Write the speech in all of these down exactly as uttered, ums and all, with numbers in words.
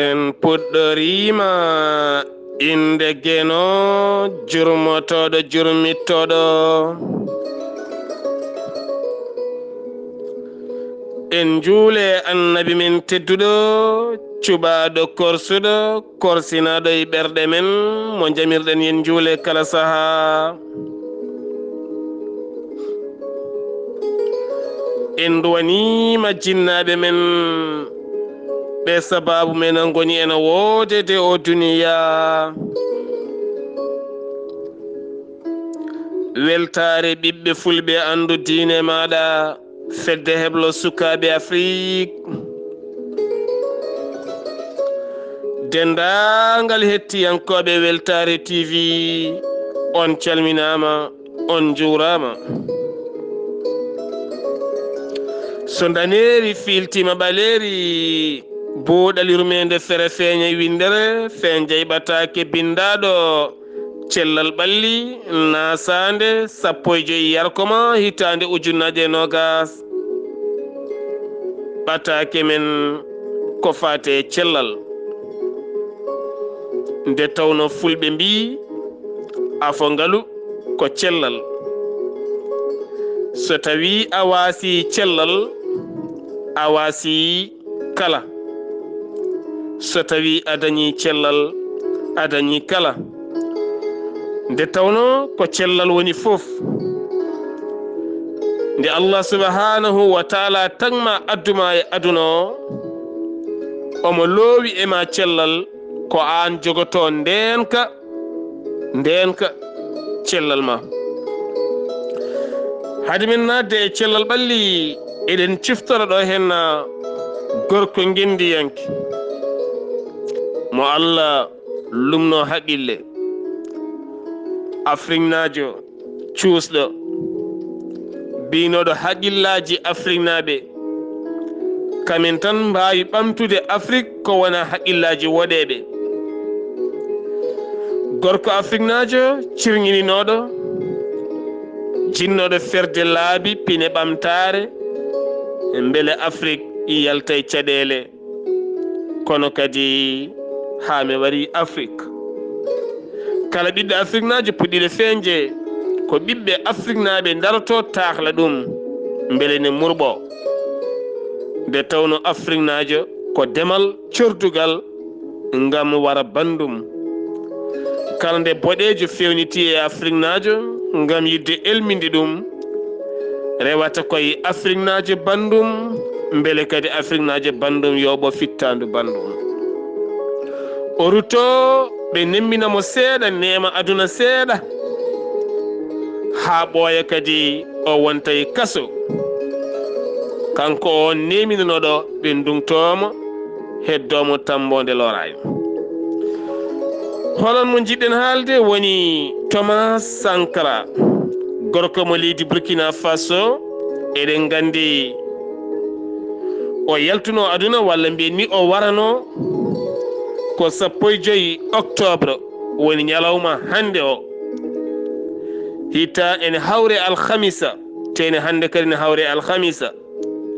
En puɗɗoriima innde Geno, jurmotooɗo, jurmittooɗo. En njuule Annabi men tedduɗo, cuɓaaɗo, korsuɗo, korsinaaɗo e ɓerɗe men, mo njamirɗen yen njuule kala sahaa. En nduwaniima jinnaaɓe men, ɓe sabaabu men ngoni ena woodede o duniyaa. Weltaare ɓiɓɓe fulɓe anndu diine maaɗa, fedde heblo sukaaɓe Afrik. Denndaangal hettiyankooɓe Weltaare T V, on calminaama, on njuuraama. So ndaneeri fiiltiima ɓaleeri, buuɗal yurmeende fere feeña winndere, feen jayɓataake binndaaɗo, cellal ɓalli, naasaande, sappo e joyi yarkoma, hitaande ujunnaaje e noogas. Ɓataake men ko faati e cellal. Nde tawno fulɓe mbii, afo ngalu ko cellal. So tawii a waasii cellal, a waasii kala. So tawii a dañii cellal, a dañii kala. Nde tawno ko cellal woni fof. Nde Allah subhanahu wa taala tagma adduma e aduna o, omo loowi e ma cellal, ko aan jogotoo ndeenka, ndeenka cellal ma. Hade men naatde e cellal ɓalli, eɗen ciftora ɗo henna gorko ngenndiyanke mo Allah lumno haqqille, Afriknaajo cuusɗo, biynooɗo haqqillaaji Afriknaaɓe. Kamen tan mbaawi ɓamtude Afrik ko wonaa haqqillaaji woɗeeɓe. Gorko Afriknaajo cirŋininooɗo, jinnooɗo ferde laabi pine ɓamtaare, mbele Afrik yalta e caɗeele. Kono kadi haa mi wari Afrik. Kala ɓiɗɗo Afriknaajo puɗɗiiɗo feeñde, ko ɓiɓɓe Afriknaaɓe ndarotoo taakla ɗum, mbele ne murɓoo. Nde tawno Afriknaajo ko demal cordugal ngam wara banndum. Kala nde boɗeejo feewnitii e Afriknaajo ngam yiɗde elminde ɗum, rewata ko e Afriknaajo banndum, mbele kadi Afriknaajo banndum yooɓo fittaandu banndum. O ruttoo, ɓe nemmina mo seeɗa, neema aduna seeɗa, haa ɓooya kadi o wonta e kaso. Kanko o neeminanooɗo, ɓe nduŋtoo mo, heddoo mo tamboonde looraani. Holan mo njiɗɗen haalde woni Thomas Sankara, gorko mo leydi Burkina Faso. Eɗen nganndi o yaltunoo aduna, walla mbiyen ni o waranoo ko sappo e joyi octobre, woni ñalawma hannde o. Hita ene hawre alhamisa, te ene hannde kadi ne hawre alhamisa,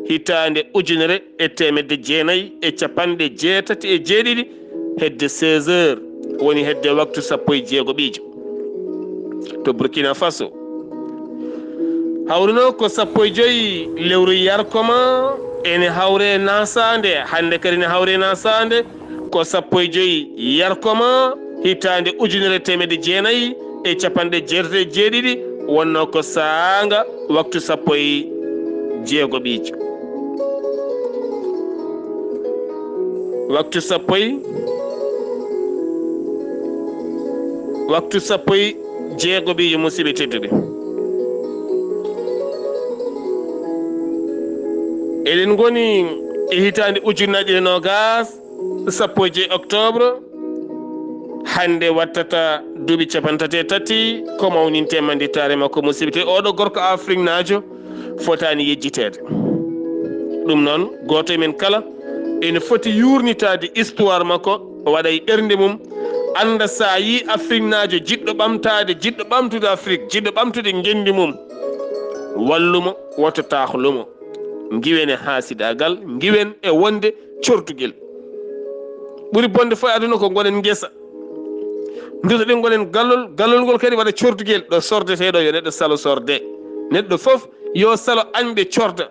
hitaande ujunere e teemedde jeenayi e capanɗe jeetati e jeeɗiɗi, hedde seize heures, woni hedde waktu sappo e jeegoɓiijo to Burkina Faso. Hawruno ko sappo e joyi lewru yarkoma, ene hawre nasaande, hannde kadi ne hawre nasaande, ko sappo e joyi yarkoma, hitaande ujunere teemedde jeenayi e capanɗe jeetati e jeeɗiɗi, wonno ko saanga waktu sappo e jeegoɓiijo. Waktu sappo e, waktu sappo e jeegoɓiijo, musidɓe tedduɓe. Eɗen ngoni e hitaande ujunnaji ɗiɗi nogas, sappo e joyi octobre. Hannde wattata duuɓi capanɗe tati e tati ko mawninte manditaare makko, musidɓe tedduɓe. Oɗo gorko Afriknaajo fotaani yejjiteede. Ɗum noon, gooto e men kala ene foti yuurnitaade histoire makko, waɗa e ɓernde mum, annda so a yii Afriknaajo jiɗɗo ɓamtaade, jiɗɗo ɓamtude Afrik, jiɗɗo ɓamtude ngenndi mum, wallu mo, woto taahlu mo. Ngiwen e haasidaagal, ngiwen e wonde cordugel. Ɓuri bonde fof e aduna ko ngonen ngesa. Ndutoɗen ngonen gallol, gallol ngol kadi waɗa cordugel ɗo sordeteɗo yo neɗɗo salo sorde. Neɗɗo fof yo salo añɓe corda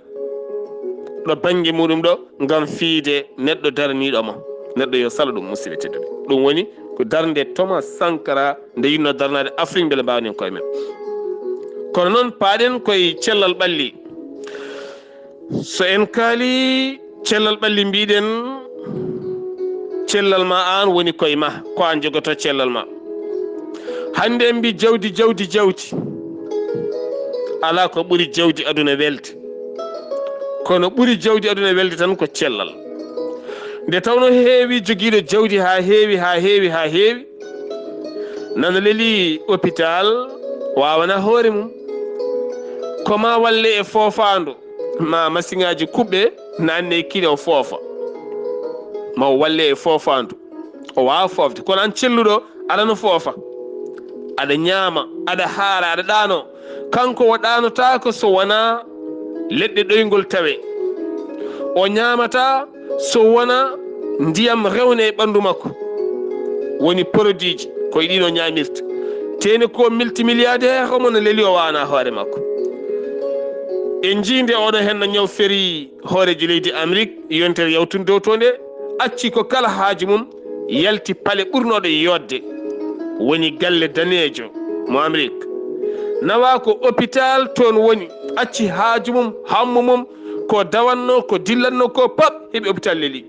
ɗo bannge muɗum ɗo ngam fiide neɗɗo daraniiɗo mo. Neɗɗo yo salo ɗum, musidɓe tedduɓe. Ɗum woni ko darnde Thomas Sankara nde yinno darnaade Afrique mbele mbaawen koye men. Kono noon paaɗen koye cellal ɓalli. So en kaali cellal ɓalli mbiɗen cellal ma aan woni koye ma, ko aan jogoto cellal ma. Hannde en mbi jawdi, jawdi, jawdi. Alaa ko ɓuri jawdi aduna welde. Kono ɓuri jawdi aduna welde tan ko cellal. Nde tawno heewi jogiiɗo jawdi haa heewi, haa heewi, haa heewi. Nana leli hôpital waawana hoore mum. Ko ma walle e foofaandu, ma masiŋaaji kuɓɓe naanne e kine o foofa. Ma o walle e foofaandu. O waawa foofde. Kono aan celluɗo, aɗa no foofa. Aɗa ñaama, aɗa haara, aɗa ɗaano. Kanko o ɗaanotaako so wonaa leɗɗe ɗoyngol tawe. O ñaamataa so wonaa ndiyam rewne e ɓanndu makko. Woni produitji, ko e ɗiin o ñaamirta. Teeni ko multimilliardaire, omo no leli o waana hoore makko. En njii nde oɗo henno ñaw feri hooreejo leydi Amérique, yontere yawtunde dow to nde, acci ko kala haaju mum, yalti pale ɓurnooɗo yooɗde, woni galle daneejo mo Amérique. Nawa ko hôpital toon woni, acci haaju mum, hammu mum, ko dawatnoo, ko dillatnoo ko pap, heɓi hôpital leli.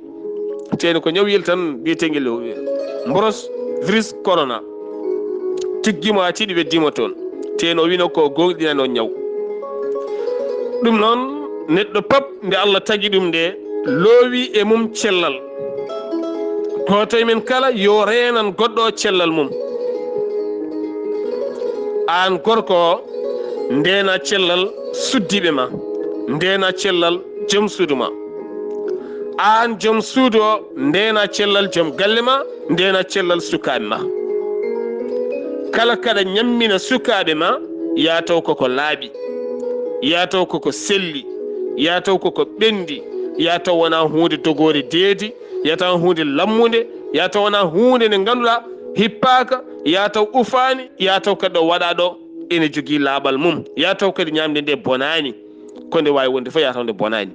Teeni ko ñawyel tan biyeteengel mboros, virus corona. Tiggi mo haa tiiɗi weddii mo toon. Teeni o wino ko gooŋɗinani o ñaw. Ɗum noon, neɗɗo pap nde Allah tagi ɗum nde, loowi e mum cellal. Gooto e men kala yo reenan goɗɗo o cellal mum. Aan gorko o, ndeena cellal suddiiɓe ma, ndeena cellal joom suudu ma. Aan joom suudu o, ndeena cellal joom galle ma, ndeena cellal sukaaɓe ma. Kala kaɗa ñammina sukaaɓe ma, yaa taw koko laaɓi, yaa taw koko selli, yaa taw koko ɓenndi, yaa taw wonaa huunde dogoore deedi, yaa taw huunde lammunde, yaa taw wonaa huunde nde ngannduɗaa hippaaka, yaa taw ufaani, yaa taw kadi ɗo waɗaa ɗo ene jogii laaɓal mum, yaa taw kadi ñaamde nde bonaani. Ko nde waawi wonde fof, yaa taw nde bonaani.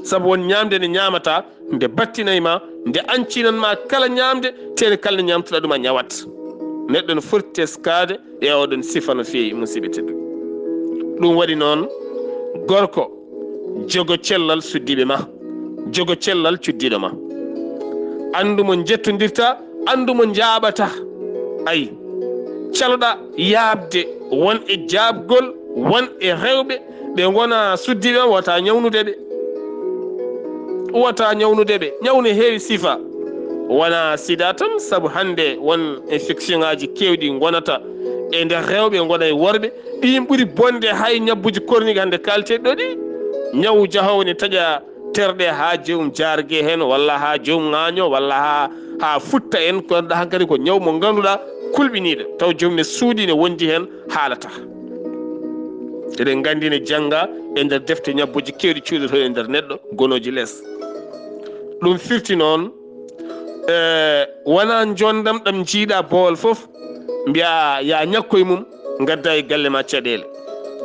Sabu won ñaamde nde ñaamataa, nde battinay ma, nde añcinan ma kala ñaamde, teeni kala nde ñaamtuɗaa ɗum a ñawat. Neɗɗo no foti teskaade e oɗon sifa no feewi, musidɓe tedduɓe. Ɗum waɗi noon, gorko, jogo cellal suddiiɓe ma, jogo cellal cuddiiɗo ma. Anndu mo njettondirta, anndu mo njaaɓata. Ayi, caloɗa yaaɓde won e jaaɓgol, won e rewɓe ɓe ngona suddiiɓe ma, wota ñawnude ɓe. Wota ñawnude ɓe. Ñaw ne heewi sifa. Wona sida tan, sabu hannde won infectionŋaaji keewɗi ngonata e nder rewɓe, ngona e worɓe. Ɗiin ɓuri bonde hay ñabbuuji korniiɗi hannde kaalteeɗi ɗo ɗi. Ñaw jahoowo ne taƴa terɗe haa joomum jaarge heen, walla haa joomum ŋaañoo, walla haa, haa futta en. Ko ngannduɗaa hankadi ko ñaw mo ngannduɗaa kulɓiniiɗo, taw joomum ne suuɗii, ne wondi heen, haalata. Eɗen nganndi ne jannga e nder defte ñabbuuji keewɗi cuuɗotooɗi e nder neɗɗo, gonooji les. Ɗum firti noon, e, wonaa njonndam ɗam njiiɗa boowal fof, mbiya ya ñakkoy mum, ngadda e galle ma caɗeele.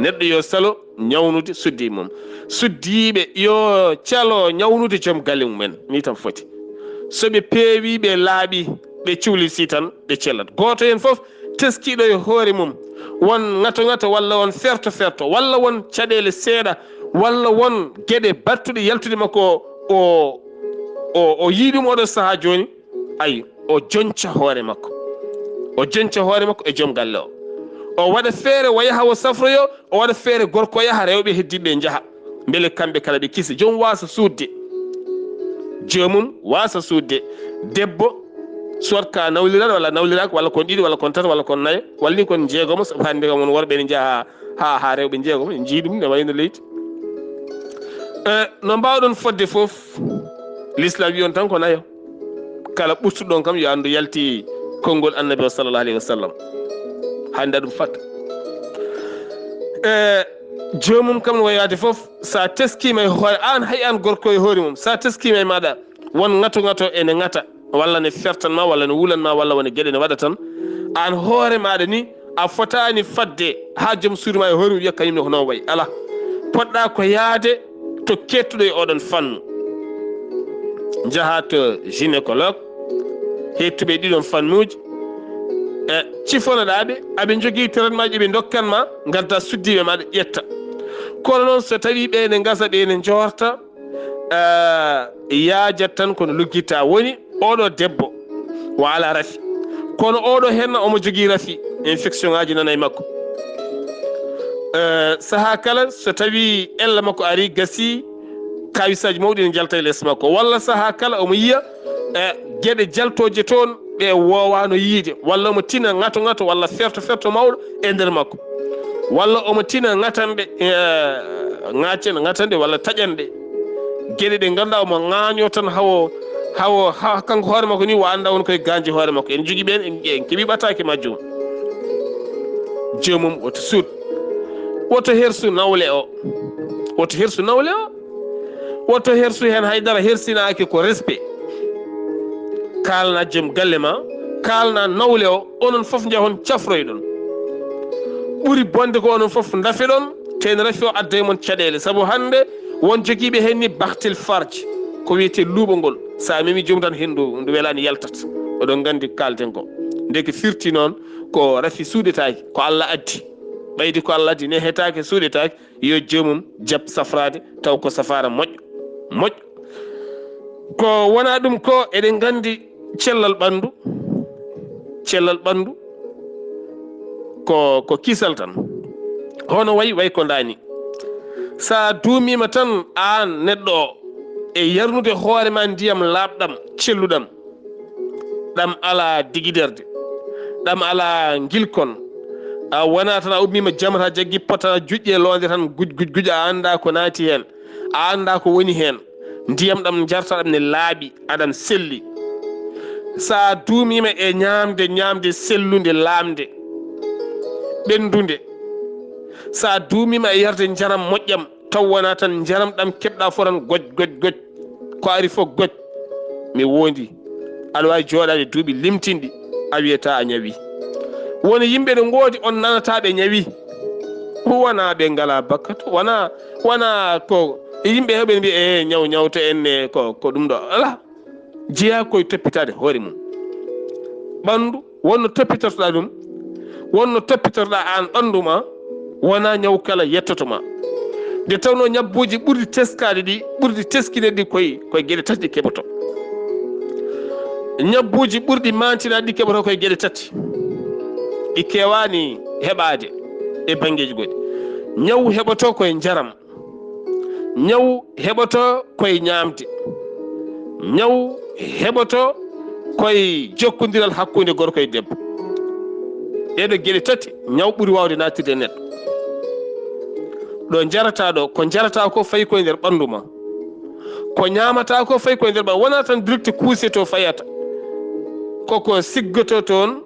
Neɗɗo yo salo ñawnude suddi mum. Suddiiɓe yo calo ñawnude joom galle mum en. Ni tan foti. So ɓe peewi, ɓe laaɓi, ɓe cuwliti tan, ɓe cellat. Gooto heen fof teskiiɗo e hoore mum, won ŋato-ŋato walla won ferto-ferto walla won caɗeele seeɗa walla won geɗe battuɗe yaltude makko o, o, o yii ɗum oɗo sahaa jooni, ayi, o joñca hoore makko. O joñca hoore makko e joom galle o. O waɗa feere o yaha o safroyo, o waɗa feere gorko o yaha rewɓe heddiiɓe njaha. Mbele kamɓe kala ɓe kisi. Joom waasa suuɗde. Joomum waasa suuɗde. Debbo, soit ka nawliran walla nawliraaka, walla kon ɗiɗi, walla kon tato, walla kon nayo, walla ni kon jeegomo, sabu hannde kam won worɓe ne njaha haa, haa rewɓe jeegomo, en njii ɗum ne wayno leydi. E, no mbaawɗon fodde fof, l'islam wi on tan ko nayo. Kala ɓurtuɗon kam yo anndu yalti konngol Annabi o sallallahu alayhi wa sallam. Hannde ɗum fat. E, joomum kam no wayaade fof, sa teskiima e hoore, aan hay aan gorko e hoore mum, sa teskiima e maaɗa, Won ŋato ŋato ene ŋata, walla ne fertan ma, walla ne wulan ma, walla wona geɗe ne waɗa tan. Aan hoore maaɗa ni, a fotaani fadde haa joom suudu ma e hoore mum wiya kañum ne ko noon wayi. Alaa. Poɗɗa ko yahde to keettuɗo e oɗon fannu. Njaha to gynécologue, heettuɓe e ɗiɗon fannuuji. E cifonoɗaa ɓe, aɓe njogii traitement ji ɓe ndokkan ma, ngadda suddiiɓe ma ɗe ƴetta. Kono noon so tawii ɓe ene ngasa, ɓe ene njoorta, eh, yaajat tan kono luggitta. Woni oɗo debbo o alaa rafi. Kono oɗo henna omo jogii rafi, infection ŋaaji nana e makko. Eh, sahaa kala so tawii ella makko ari, gasi, kawisaaji mawɗi ne njalta e les makko. Walla sahaa kala omo yiya, eh, geɗe jaltooje toon ɗe woowaano yiide. Walla omo tina ŋato ŋato walla ferto ferto mawɗo e nder makko. Walla omo tina ŋatanɗe, eh, ŋaacen-, ŋatanɗe walla taƴanɗe. Geɗe ɗe ngannduɗaa omo ŋaañoo tan hawo, hawo, ha, kanko hoore makko ni o anndaa won koye gaañde hoore makko. En njogii ɓeen, en, en keɓii ɓataake majjum. Joomum woto suut. Woto hersu nawle o. Woto hersu nawle o. Woto hersu heen hay dara, hersinaaki ko respect. Kaalna joom galle ma, kaalna nawle o, onon fof njahon cafroyɗon. Ɓuri bonde ko onon fof ndafeɗon, te ene rafi o adda e mon caɗeele. Sabu hannde won jogiiɓe heen ni baxtil farj, ko wiyetee luuɓo ngol. So a memi joom tan henndu ndu welaani yaltat. Oɗon nganndi ko kaalten ko. Nde ko firti noon ko rafi suuɗetaaki, ko Allah addi. Ɓaydi ko Allah addi nehetaake, suuɗetaake, yo joomum jab safraade taw ko safaara moƴƴo, moƴƴo. Ko wonaa ɗum ko eɗen nganndi cellal ɓanndu, cellal ɓanndu ko, ko kisal tan. Hono wayi, wayi ko ndaani. So a duumiima tan aan neɗɗo o e yarnude hoore ma ndiyam laaɓɗam, celluɗam, ɗam alaa digiderde, ɗam alaa ngilkon. A wonaa tan a ummiima jamata jaggi pota juƴƴe loonde tan guj, guj, guj, a anndaa ko naati heen, a anndaa ko woni heen. Ndiyam ɗam njarta ɗam ne laaɓi, aɗam selli. So a duumiima e ñaamde, ñaamde sellunde, laamnde, ɓenndude. So a duumiima e yarde njaram moƴƴam, taw wonaa tan njaram ɗam keɓɗa fof tan goj, goj, goj. Ko ari fof goj. Mi wondi. Aɗa waawi jooɗaade duuɓi limtinɗi, a wiyata a ñawi. Won yimɓe no ngoodi on nanata ɓe ñawi. Wonaa ɓe ngalaa bakkat, wonaa, wonaa ko yimɓe heɓe mbiya, "Eh, ñaw, ñawto en ne, ko, ko ɗum ɗo." Alaa. Jeyaa koye toppitaade hoore mum. Ɓanndu, wonno toppitortoɗaa ɗum, wonno toppitorɗaa aan ɓanndu ma, wonaa ñaw kala yettoto ma. Nde tawnoo ñabbuuji ɓurɗi teskaade ɗi, ɓurɗi teskinirɗi koye, koye geɗe tati ɗi keɓoto. Ñabbuuji ɓurɗi maantinaade ɗi keɓoto koye geɗe tati. Ɗi keewaani heɓaade e banngeeji goɗɗi. Ñaw heɓoto koye njaram. Ñaw heɓoto koye ñaamde. Ñaw heɓoto koye jokkondiral hakkunde gorko e debbo. Ɗee ɗoo geɗe tati, ñaw ɓuri waawde naatirde e neɗɗo. Ɗo njarataa ɗo, ko njarataa ko fayi koye nder ɓanndu ma. Ko ñaamataa ko fayi koye nder ɓanndu. Wonaa tan direct kuuse to fayata. Koko siggoto toon,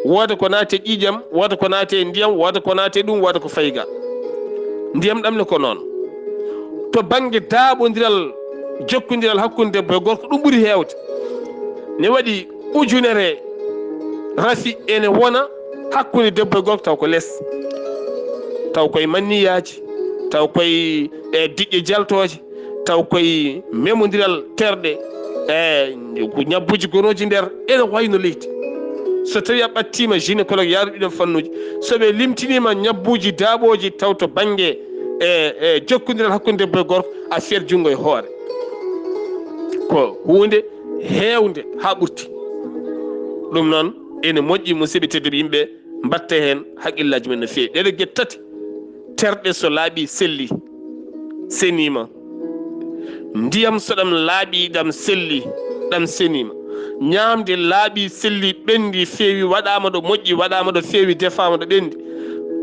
wooda ko naati e ƴiiƴam, wooda ko naati e ndiyam, wooda ko naati e ɗum, wooda ko fayi ga. Ndiyam ɗam ne ko noon. To bannge daaɓondiral, jokkondiral hakkunde debbo e gorko, ɗum ɓuri heewde. Ne waɗi ujunere rafi ene wona hakkunde debbo e gorko, taw ko les. Taw koye manniyaaji, taw koye, e, diƴƴe jaltooje, taw koye memondiral terɗe, e, ko ñabbuuji gonooji nder, ene wayno leydi. So tawii a ɓattiima gynécologue yaaruɗo ɗiɗon fannuuji, so ɓe limtiniima ñabbuuji daaɓooji taw to bannge, e, e, jokkondiral hakkunde debbo e gorko, a fiyat junngo e hoore. Ko huunde heewnde haa ɓurti. Ɗum noon, ene moƴƴi, musidɓe tedduɓe yimɓe, mbaɗte heen haqqillaaji men no feewi. Ɗeɗo geɗe tati, terɗe so laaɓi selli, seniima. Ndiyam so ɗam laaɓi, ɗam selli, ɗam seniima. Ñaamde laaɓi, selli, ɓenndi, feewi, waɗaama ɗo moƴƴi, waɗaama ɗo feewi, defaama ɗo ɓenndi.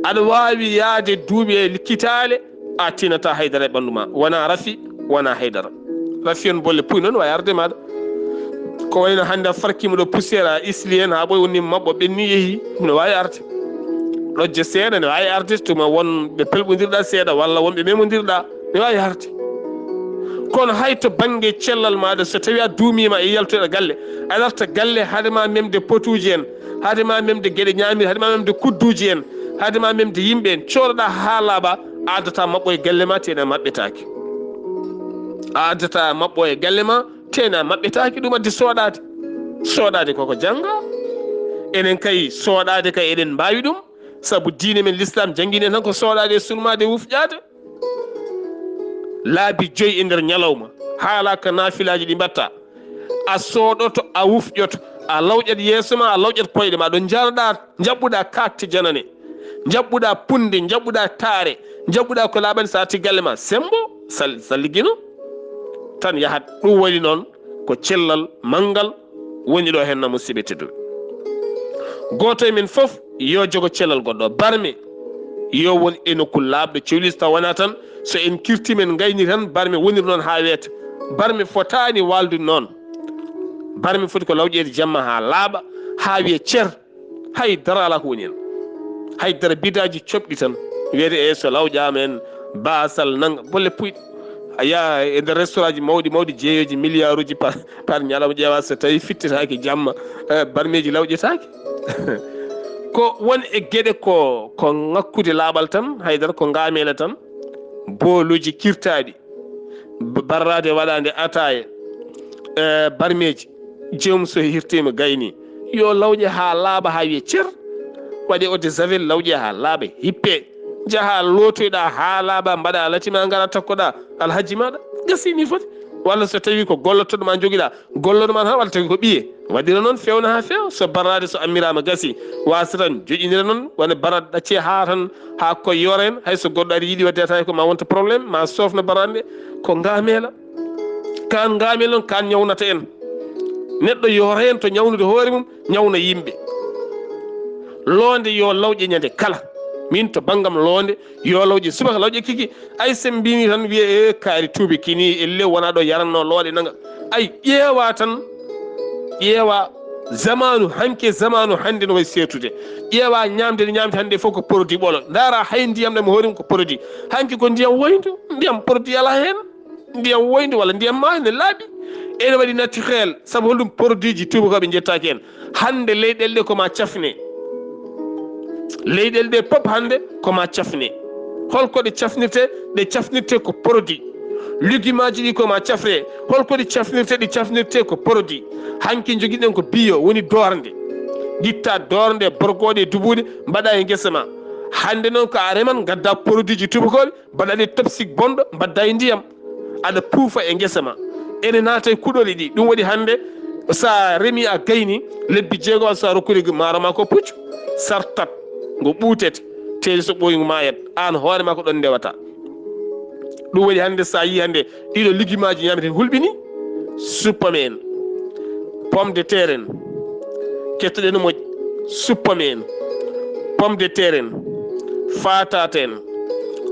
Aɗa waawi yahde duuɓi e likkitaale, a tinata haydara e ɓanndu ma. Wonaa rafi, wonaa haydara. Rafi en bolle puy noon waawi arde maaɗa. Ko wayno hannde a farkiima ɗo poussière, a isli heen haa ɓooyi, woni maɓɓo ɓenni yehi, no waawi arde. Ɗojje seeɗa ne waawi arde, tuma won ɓe pelɓondirɗa seeɗa walla won ɓe memondirɗa, ne waawi arde. Kono hay to bannge cellal maaɗa, so tawii a duumiima e yaltoyɗo galle, a darta galle, hade ma memde potuuji en, hade ma memde geɗe ñaamir, hade ma memde kudduuji en, hade ma memde yimɓe en, coodoɗaa haa laaɓa, a addata maɓɓo e galle ma, tena maɓɓetaake. A addata maɓɓo e galle ma, tena maɓɓetaake, ɗum addi sooɗaade. Sooɗaade koko jannga. Enen kay, sooɗaade kay eɗen mbaawi ɗum, sabu diine men Lislaam janngini en tan ko sooɗaade e sulmaade e wufƴaade. Laabi joyi e nder ñalawma, haala ka naafilaaji ɗi mbatta. A sooɗoto, a wufƴoto, a lawƴat yeeso ma, a lawƴat koyɗe ma, ɗo njaarɗa, njaɓɓuɗa kaakte janane, njaɓɓuɗa punde, njaɓɓuɗa taare, njaɓɓuɗa ko laaɓani, sa arti galle ma, sembo, sal-, salligino, tan yahat. Ɗum woni noon ko cellal manngal woni ɗo henna, musidɓe tedduɓe. Gooto e men fof yo jogo cellal goɗɗo. Barme yo won e nokku laaɓɗo, cewlis, taw wona tan so en kirti men ngayni tan, barme wonir noon haa weeta. Barme fotaani waaldude noon. Barme foti ko lawƴeede jamma haa laaɓa, haa wiya cer. Hay dara alaa ko woni heen. Hay dara, bidaaji coɓɗi tan. Wiyete e so lawƴaama en baasal nanga, bolle puyɗe. A yaha e nder restaurant ji mawɗi mawɗi, jeeyooji, milliards uji par, par ñalawma, ƴeewa so tawi fittitaaki jamma, eh, barmeeji lawƴetaaki. Ko won e geɗe ko, ko ŋakkude laaɓal tan, haydara ko ngaameela tan, booluuji kirtaaɗi, b-, barraade waɗaande ataaya, eh, barmeeji, joomum so hirtiima gayni, yo lawƴe haa laaɓa haa wiya cer, waɗe eau de javel, lawƴe haa laaɓa, hippe, njaha lootoyɗa haa laaɓa, mbaɗa lati ma, ngara takkoɗa alhaji maɗa, gasi ni foti. Walla so tawi ko gollotoɗo ma njogiɗa, golloɗo ma tan, walla tawi ko ɓiye, waɗira noon, fewna haa feewa. So barraade, so ammirama, gasi, wasa tan joƴinira noon, wona barraade ɗacce haa tan, haa koye yoora heen. Hay so goɗɗo ari yiɗi waɗde ataaya ko ma wonta problème, ma sofna barraade nde, ko ngameela. Kaan ngameela noon, kaan ñawnata en. Neɗɗo yoora heen to ñawnude hoore mum, ñawna yimɓe. Loonde yo lawƴe ñande kala. Min to banngam loonde, yo lawƴe subaka, lawƴe kiki. Ay, sen mbini tan wiye, "E, kaari tuubi kini, elle wona ɗo yaranno looɗe nanga." Ay, ƴeewa tan, ƴeewa zamanu hanke, zamanu hannde no wayi seetude. Ƴeewa ñaamde nde ñaamde hannde fof ko produit ɓolo. Ndaara hay ndiyam ɗam hoore mum ko produit. Hanke ko ndiyam woyndu, ndiyam produit alaa heen. Ndiyam woyndu walla ndiyam maayo ne laaɓi. Ene waɗi naturel, sabu holɗum? Produit ji tuubakooɓe njettaaki en. Hannde leyɗeele ɗe ko ma cafne. Leyɗeele ɗe pop hannde ko ma cafne. Holko ɗe cafnirte? Ɗe cafnirte ko produit. Lugumaaji ɗi ko ma cafre. Holko ɗi cafnirte? Ɗi cafnirte ko produit. Hanki njogiɗen ko bio, woni doornde. Ƴitta doornde, borgooɗe, dubuuɗe, mbaɗa e ngesa ma. Hannde noon ko a reman, ngadda produit ji tuubakooɓe, mbaɗa ɗe toxique bonɗo, mbadda e ndiyam. Aɗa puufa e ngesa ma. Ene naata e kuɗoli ɗi. Ɗum waɗi hannde, so a remi, a gayni, lebbi jeegom, so a rokkude maaro ma ko puccu, sartat, ngo ɓuutete, teeli so ɓooyi ngo maayat. Aan hoore ma ko ɗon ndewata. Ɗum waɗi hannde, so a yii hannde ɗiɗo lugumaaji ñaameten hulɓini, suppame en, pomme de terre en, kettoɗen no moƴƴi, suppame en, pomme de terre en, faataata en.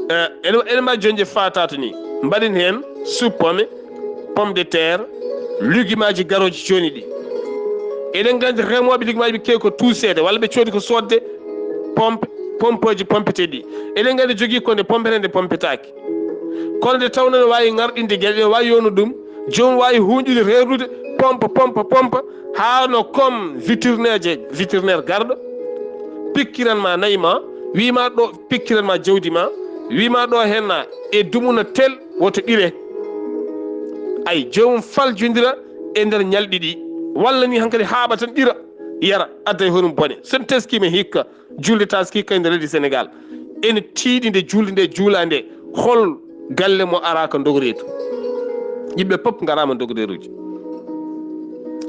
Eh, ene, ene mbaɗi joñde faataata ni. Mbaɗen heen suppame, pomme de terre, lugumaaji garooji jooni ɗi. Eɗen nganndi remooɓe lugumaaji ɓe keewi ko tuuseede, walla ɓe coodi ko soodde pompe, pompeeji pompeteeɗi. Eɗen nganndi jogii ko nde pompete, nde pompetaaki. Kono nde tawnoo ne waawi ŋarɗinde geɗe, ne waawi yownude ɗum, joom waawi huunƴude, reernude, pompa, pompa, pompa, haa no comme vétérinaire, vétérinaire garɗo, pikkiran ma nayi ma, wii ma ɗo, pikkiran ma jawdi ma, wii ma ɗo henna e dumuna tel, woto ɓire. Ay, joomum faljondira e nder ñalɗi ɗi, walla ni hankadi haaɓa tan ɓira, yara, adda e hoore mum bone. So en teskiima hikka, julde taski kay nder leydi Sénégal. Ene tiiɗi nde julde nde juulaa nde, hol galle mo araaka ndogoreedu? Yimɓe pop ngaraama ndogoreeruuji.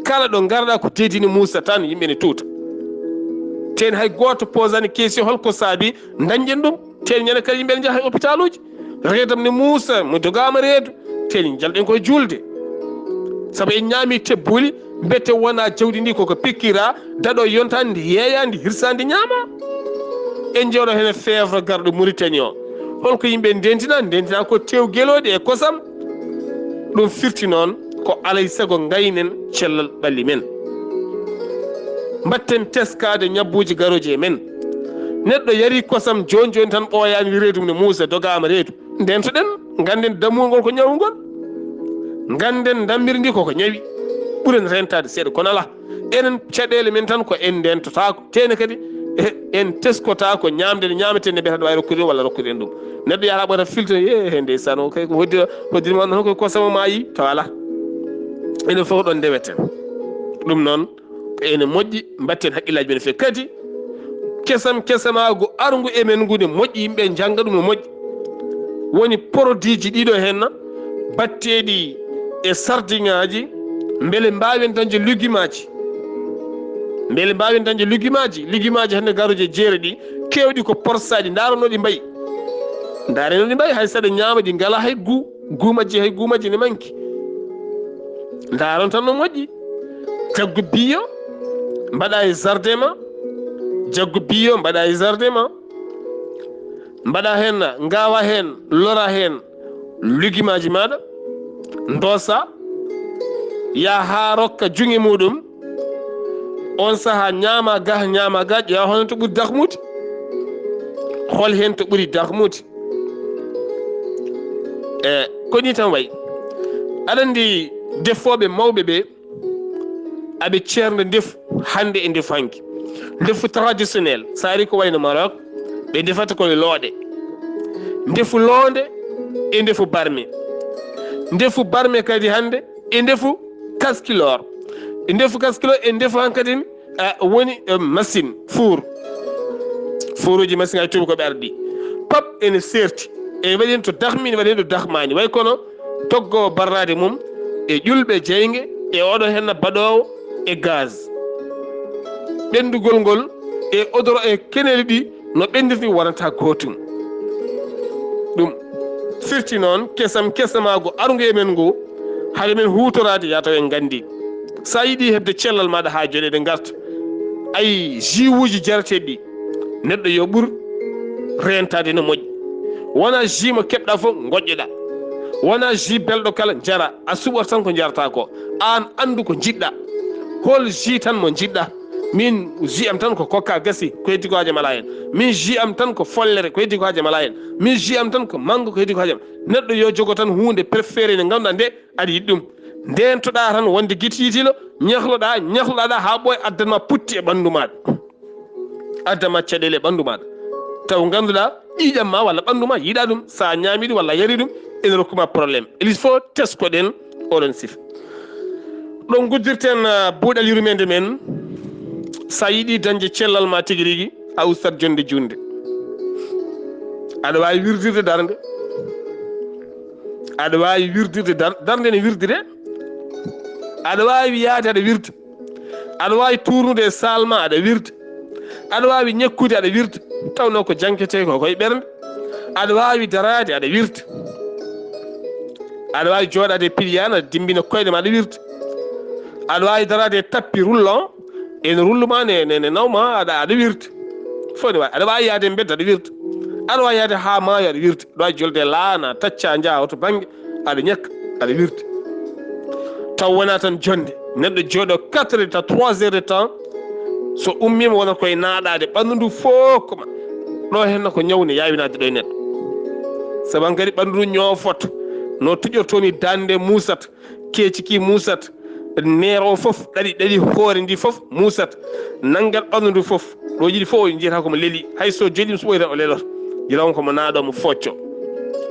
Kala ɗo ngarɗa ko deedini Muusa tan, yimɓe ne tuuta. Teen hay gooto poosani keesi, hol ko saabi dañɗen ɗum? Teen ñande kala yimɓe ne njaha e hôpitaluuji. Reedam ne muusa, mo dogaama reedu. Teen njalɗen koye julde. Sabu en ñaami tebbuuli, mbete wona jawdi ndi koko pikkira, daɗo yonta ndi yeeya, ndi hirsa, ndi ñaama. En jooɗo hene feevre garɗo Mauritanie o. Holko yimɓe ndentina? Ndentina ko tew gelooɗi e kosam. Ɗum firti noon ko alay sago ngaynen cellal ɓalli men. Mbatten teskaade ñabbuuji garooji e men. Neɗɗo yari kosam jooni jooni tan ɓooyaani reedu mum ne muusa, dogaama reedu. Ndentoɗen, ngannden dammuwol ngol ko ñawngol. Ngannden ndammbiri ndi koko ñawi. Ɓuren rentaade seeɗa, kono alaa. Enen caɗeele men tan ko en ndentotaako. Teene kadi, eh, en teskotaako ñaamde nde ñaameten nde mbiyata aɗa waawi rokkude ɗum walla rokkude en ɗum. Neɗɗo yahata ɓota filta, "Ye, he ndeysaan, o kay ko hoddi, hoddiri ma noon koye kosam o maayi," tawa alaa. Enen fof ɗoon ndeweten. Ɗum noon, ko ene moƴƴi, mbatten haqqillaaji men feewi. Kadi, kesam kesamaagu arngu e men ngu ne moƴƴi, yimɓe njannga ɗum no moƴƴi. Woni produitji ɗiɗo heen na, batteeɗi e sardiŋaaji, mbele mbaawen dañde lugimaaji. Mbele mbaawen dañde lugimaaji, lugimaaji hannde garooji e jeere ɗi, keewɗi ko porsaaɗi, ndaaro no ɗi mbayi. Ndaare no ɗi mbayi, hay saɗa ñaama ɗi ngalaa hay guu, guu majji hay guu majji ne manki. Ndaaron tan no moƴƴi. Jaggu biyo, mbaɗa e jardin ma, jaggu biyo, mbaɗa e jardin ma. Mbaɗa heen, ngaawa heen, lora heen lugimaaji maaɗa, ndoosa, yaa haa rokka juŋe muuɗum. Oon sahaa ñaama ga, ñaama ga, ƴeewa hol heen to ɓuri dakmude. Hol heen to ɓuri dakmude. E, ko nii tan wayi. Aɗa anndi defooɓe mawɓe ɓe, aɓe ceerna ndefu hannde e ndefu hanki. Ndefu traditionnel, so ari ko wayno Maroc, ɓe ndefata koye looɗe. Ndefu loonde e ndefu barme. Ndefu barme kadi hannde e ndefu kaskilor. E ndefu kaskilor e ndefu hankadi, a, woni, e, machine, four. Fouruuji machine ngaji tuubi ko ɓe ardi. Pap ene seerti. E waɗi heen to dakmi, ne waɗi heen to dakmaani. Way kono toggoowo barraade mum e ƴulɓe jeynge e oɗo heen baɗoowo e gaz. Ɓenndugol ngol e odoro e keneeli ɗi no ɓenndirdi wonata gootum. Ɗum firti noon kesam kesamaagu arngu e men ngu, hade men huutoraade yaa taw en nganndi. So a yiɗi heɓde cellal maaɗa haa joɗeɗe ngarta, ay, jus uji jarateeɗi ɗi, neɗɗo yo ɓur reentaade no moƴƴi. Wona jus mo keɓɗa fof ngoƴƴoɗa. Wona jus belɗo kala njara, a suɓoto tan ko njarata ko. Aan anndu ko njiɗɗa. Hol jus tan mo njiɗɗa? Min jus am tan ko coca gasi, ko heddi ko haajam alaa heen. Min jus am tan ko follere, ko heddi ko haajam alaa heen. Min jus am tan ko mango, ko heddi ko haajam. Neɗɗo yo jogo tan huunde préféré nde ngannduɗaa nde aɗa yiɗi ɗum. Ndeentoɗaa tan wonde giti yitilo, ñahloɗaa, ñahloɗaa haa ɓooya, addan ma putti e ɓanndu maaɗa. Addan ma caɗeele e ɓanndu maaɗa. Taw ngannduɗaa ƴiiƴam ma walla ɓanndu ma yiɗaa ɗum, so a ñaami ɗum walla a yari ɗum, ene rokku ma problème. Il faut teskoɗen oɗon sifa. Ɗo nguddirten, ah, buuɗal yurmeende men, so a yiɗi dañde cellal ma tigi rigi, a ustat jonde juutnde. Aɗa waawi wirdirde darnde. Aɗa waawi wirdirde dar-, darnde ne wirdire. Aɗa waawi yahde aɗa wirda. Aɗa waawi tuurnude e saal ma aɗa wirda. Aɗa waawi ñakkude aɗa wirda. Tawnoo ko janketee ko koye ɓernde. Aɗa waawi daraade aɗa wirda. Aɗa waawi jooɗaade e piliyaan aɗa dimmbina koyɗe ma aɗa wirda. Aɗa waawi daraade e tappi roulant. Ene rullu ma ne, ne, ne naw ma, aɗa, aɗa wirta. Fof ne waawi. Aɗa waawi yahde e mbedda, aɗa wirta. Aɗa waawi yahde haa maayo, aɗa wirta. Aɗa waawi jolde e laana, tacca, njaha oto bannge, aɗa ñakka, aɗa wirta. Taw wonaa tan jonde. Neɗɗo jooɗo quatre heures de temps, trois heures de temps, so ummiima wonata koye naaɗaade, ɓanndu ndu fof ko ma. Ɗo henna ko ñaw ne yaawinaade ɗo e neɗɗo. Sabu hankadi ɓanndu ndu ñoofoto, no tuƴortoo ni daande muusata. Keeci ki muusat, neer o fof, ɗaɗi, ɗaɗi hoore ndi fof muusat. Nanngal ɓanndu ndu fof, ɗo yiɗi fof o njiyata ko mo leli. Hay so jooɗiima so ɓooyi tan o leloto. Jilawon ko mo naaɗo mo foocco.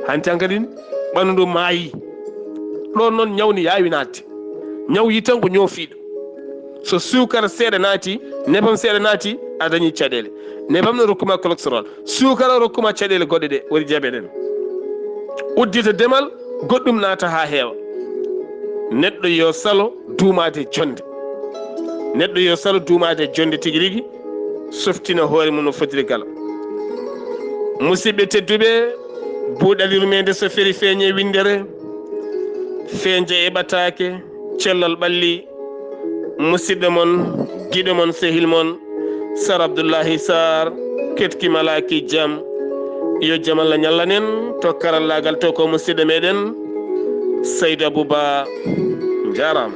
Hanti hankadi ɓanndu ndu maayi. Ɗoon noon ñaw ne yaawi naatde. Ñaw yi tan ko ñoofiiɗo. So suukara seeɗa naati, nebam seeɗa naati, a dañi caɗeele. Nebam no rokkuma cholestérol. Suukara rokkuma caɗeele goɗɗe ɗe, woni diabète en. Uddita demal, goɗɗum naata haa heewa. Neɗɗo yo salo duumaade e jonde. Neɗɗo yo salo duumaade e jonde tigi rigi, softina hoore mum no fotiri kala. Musidɓe tedduɓe, buuɗal yurmeende so feri feeñe winndere, feeñe e ɓataake, cellal ɓalli, musidɗo mon, giɗo mon, sehil mon, Sar Abdullahi Sar, ketki malaki jam. Yo jam Allah ñallanen to karallaagal to ko musidɗo meɗen, Saydu Abouba. Njaaraama.